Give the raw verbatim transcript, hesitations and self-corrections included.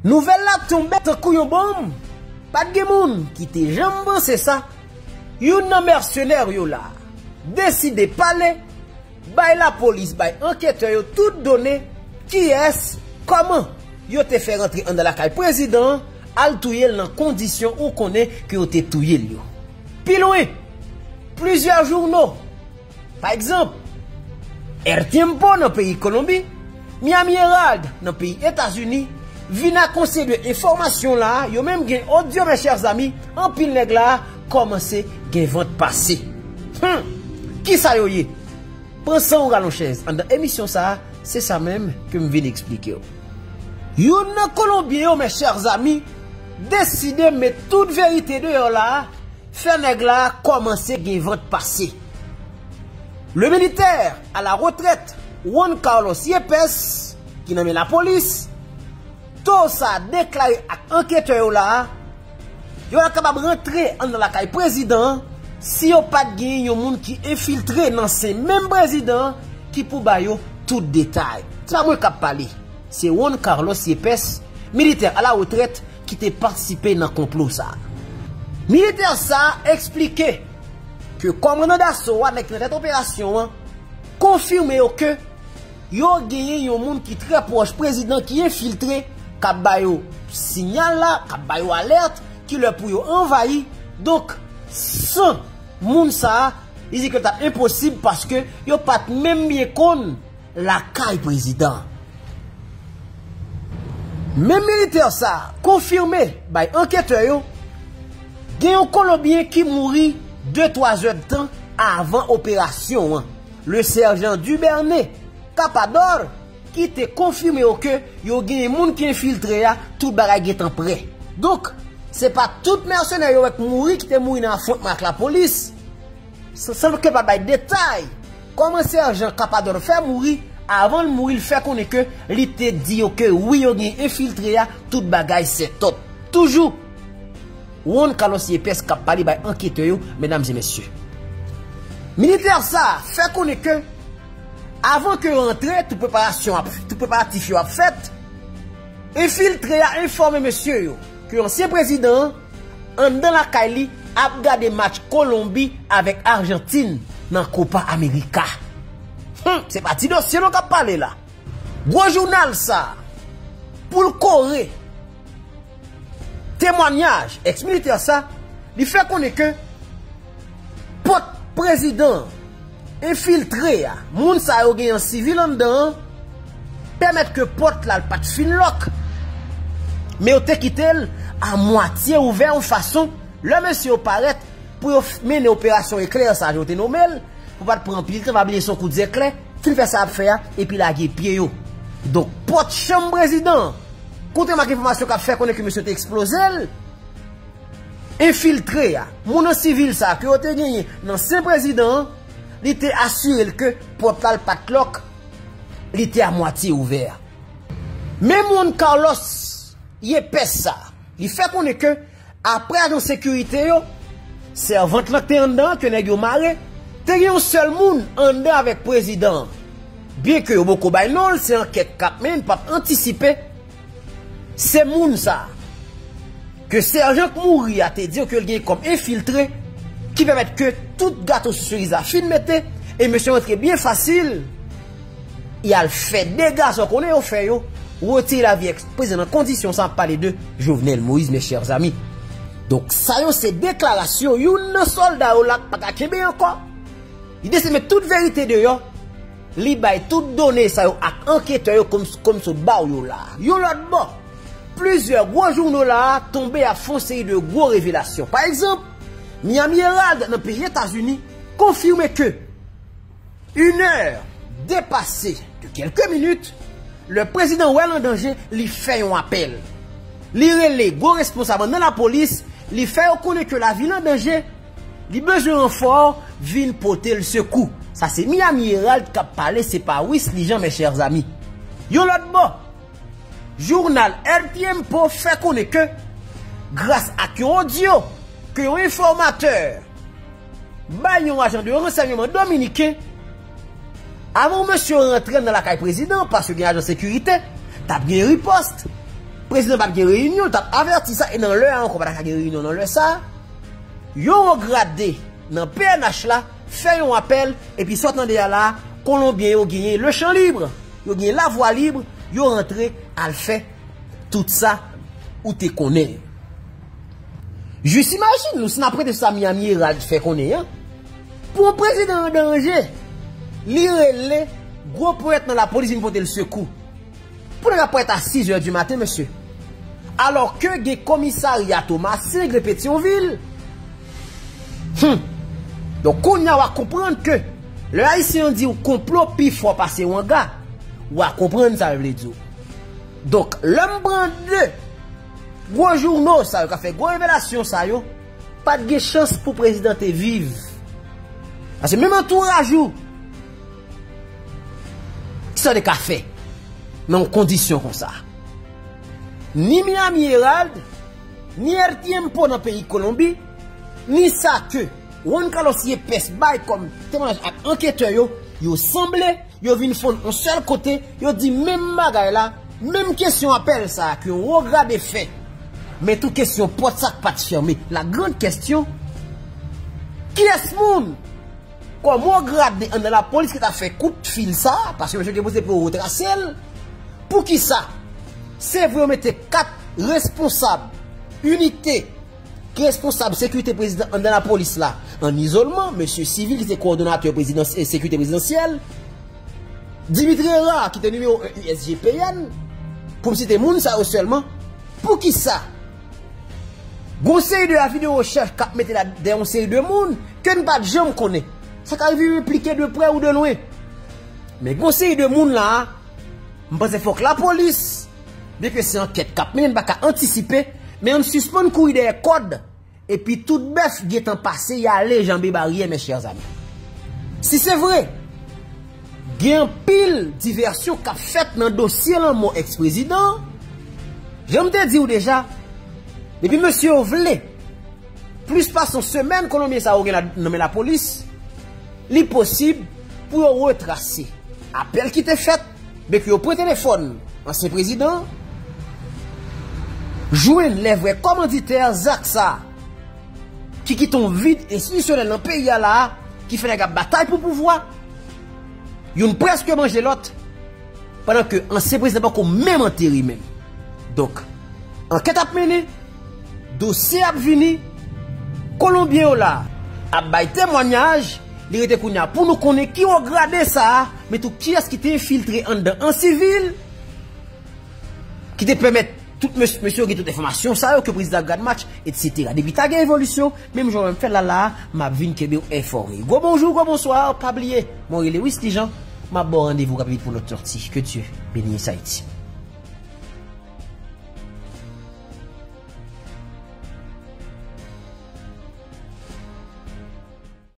Nouvèl la tonbe tankou yon bonm. Pa t gen moun ki te janm panse sa. Youn nan mèsenè yo la deside pale, bay lapolis, bay anketè yo tout done, kiyès, kòman yo te fè rantre anndan lakay prezidan an, al touye l nan kondisyon ou konnen ke yo te touye l yo. Pi lwen, plizyè jouno, pa egzanp, El Tiempo nan peyi Kolonbi, Miami Herald nan peyi Etazini, vin ak yon seri de enfòmasyon la, yo menm gen odyo, mes chers amis, anpil nèg la kòmanse gen vant pase. Hmm, kisa yo ye? Pran san w, rale yon chèz. Anndan emisyon sa a, se sa menm ke m vin eksplike w. Youn nan Kolonbyen yo, mes chers amis, deside met tout verite deyò la, fè nèg la kòmanse gen vant pase. Le militaire à la retraite, Juan Carlos Yepes, ki nan men lapolis, to sa deklare ak anketè yo la, yo pa kapab rantre anndan lakay prezidan an si yo pa t genyen yon moun ki enfiltre nan sen menm prezidan an ki pou ba yo tout detay. Se pa mwen k ap pale. Se Juan Carlos Yepes, militè a la retrèt, ki te patisipe nan konplo sa a. Militè sa a eksplike ke kòmandan daso a, nèg ki nan tèt operasyon an, konfime yo ke yo genyen yon moun ki trè pwòch prezidan ki enfiltre, k ap ba yo siyal la, k ap ba yo alèt, ki lè pou yo anvayi. Donk, san moun sa a, li di ke l t ap enposib paske yo pa t menm byen konn lakay prezidan. Menm militè sa a konfime bay anketè yo, gen yon Kolonbyen ki mouri de twa zèdtan avan operasyon an, le serjan Duberne Capador, ki te konfime yo ke yo genyen moun ki enfiltre a, tout bagay gentan prè. Donk, se pa tout mèsenè yo wè k mouri ki te mouri nan afwontman ak lapolis. San, san ke pa bay detay kòman sèjan Capador fè mouri, avan l mouri, l fè konnen ke li te di yo ke wi, yo gen enfiltre a, tout bagay sètòp. Toujou, Juan Carlos Yepes k ap pale bay anketè yo, medam e mesye. Militè sa a fè konnen ke, avan ke yo rantre, tout preparasyon ap, tout preparatif yo ap fèt, enfiltre a enfòme mesye yo ke ansyen prezidan an anndan lakay li ap gade match Kolonbi avèk Ajantin nan Copa America. Hum, se pa ti dosye non k ap pale la. Gwo jounal sa, pou l kore temwanyaj eks militè sa, li fè konnen ke pòt prezidan an enfiltre a, moun sa yo gen an sivil anndan an, pèmèt ke pòt la l pa t fin lòk, men yo te kite l a mwatye ouvè yon fason, lè mesye yo parèt pou yo f-, mennen operasyon eklè sa, jan yo te nonmen l, pou pa t pran anpil tan, pa bliye se yon kout zeklè, fin fè sa y ap fè a, epi lage pye yo. Donk, pòt chanm prezidan an, kontrèman ak enfòmasyon k ap fè konnen ke mesye yo te eksploze l, enfiltre a, moun an sivil sa a ke yo te genyen nan sen prezidan an, li te asire l ke pòt la l pa t lòk, li te a mwatye ouvè. Menm Juan Carlos Yepes sa, li fè konnen ke, apre ajan sekirite yo, sèvant lan k te anndan an, ke nèg yo mare, te gen yon sèl moun anndan avèk prezidan an. Byenke yo poko bay non l, se ankèt k ap mennen, n p ap antisipe. Se moun sa a, ke sèjan k mouri a te di yo ke l gen kòm enfiltre, ki pèmèt ke tout gato sou seriz la fin mete, e mesye rantre byen fasil, y al fè dega sa w konnen yo fè yo, retire lavi eks prezidan nan kondisyon sa, m ap pale de Jovenel Moïse, mes chers amis. Donk, sa yo se deklarasyon youn nan sòlda yo la k pa ka kenbe ankò. Li deside met tout verite deyò, li bay tout done sa yo ak anketè yo kòm, kòm sot ba w yo la. Yon lòt bò, plizyè gwo jouno la tonbe ap fè yon seri de gwo revelasyon. Pa egzanp, Miami Herald nan peyi Etazini konfime ke une heure dépassée de quelques minutes, le président wè l an danje, li fè yon apèl. Li rele gwo responsab nan lapolis, li fè yo konnen ke lavi l an danje, li bezwen ranfò, vin pote l sekou. Sa se Miami Herald k ap pale, se pa Wisly Jean, mes chers amis. Yon lòt bò, jounal El Tiempo fè konnen ke, gras ak yon odyo ke yon enfòmatè bay yon ajan de ransèyman dominiken, avan mesye yo rantre nan lakay prezidan, paske gen ajan sekirite, t ap gen ripòs. Prezidan p ap gen reyinyon, l t ap avèti sa, e nan lè a ankò, pa ta ka gen reyinyon nan lè sa. Yon wo grade nan P N H la fè yon apèl, epi sa w tande a la, Kolonbyen yo genyen le champ libre, yo genyen lavwa lib, yo rantre al fè tout sa ou te konnen. Jis imajine nou si n ap rete sa Miami Herald fè konnen an. Pou yon prezidan an danje, li rele gwo ponyèt nan lapolis vin pote l sekou. Pou nèg ap parèt a sis è di maten, mesye. Alò ke gen komisarya Thomassin, gen Petyonvil. Hum. Donk, kounye a, w a konprann ke lè Ayisyen an di w konplo pi fò pase wanga, w a konprann sa l vle di w. Donk, lè m pran de gwo jouno sa yo k ap fè gwo revelasyon sa yo, pa t gen chans pou prezidan te viv. Paske menm antouraj ou, kisa w te ka fè nan yon kondisyon konsa? Ni Miami Herald, ni El Tiempo nan peyi Kolonbi, ni sa ke Juan Carlos Yepes bay kòm temwayaj ak anketè yo, yo sanble, yo vin fonn yon sèl kote, yo di menm bagay la, menm kesyon apèl sa a ke yon wo grade fè. Men tou kesyon pòt sa k pa t fèmen. La grande question, kiyès moun kòm wo grade anndan lapolis ki ta fè kout fil sa a, paske mesye te poze pou yo retrase l. Poukisa? Se vre yo mete kat responsab inite ki responsab sekirite prezidan anndan lapolis la ann izolman, mesye Civil ki se kowòdonatè prezidans-, e, sekirite prezidansyèl, Dimitri Hérard ki te nimewo en U S G P N, pou m site moun sa yo sèlman, poukisa gon seri de avi de rechèch k ap mete la dèyè yon seri de moun ke n pa t janm konnen? Sa ka rive replike de prè ou de lwen. Men gon seri de moun la a, m panse fòk lapolis, byenke se ankèt k ap mennen, n pa ka antisipe, men ann sispann kouri dèyè kòd, epi tout bèf gentan pase y ale janbe baryè, mes chers amis. Si se vre, gen anpil divèsyon k ap fèt nan dosye lanmò èks prezidan, jan m te di w deja, depi mesye yo vle, plis pase yon semèn Kolonbyen sa yo gen la, nan men lapolis, li posib pou yo retrase apèl ki te fèt, byenke yo pran telefòn ansyen prezidan, jwenn lè vrè kòmanditè zak sa a, ki kite yon vid enstitisyonèl nan peyi a la a, ki fè nèg ap batay pou pouvwa. Youn prèske manje lòt, pandan ke ansyen prezidan pako menm antere menm. Donk, ankèt ap mennen, dosye ap vini, Kolonbyen yo la ap bay temwanyaj, li rete kounye a pou nou konnen ki wo grade sa a, men tou kiyès ki te enfiltre anndan an sivil, ki te pèmèt tout mes-, mesye yo gen tout enfòmasyon sa yo ke prezidan ap gad match, etsetera. Depi ta gen evolisyon, menm jan w wè m fè l la la a, m ap vin kenbe w enfòme. Gwo bonjou, gwo bonswa, pa bliye, mwen rele Wisly Jean, m ap ba w randevou rapid pou lòt sòti. Que Dieu bénisse Haïti.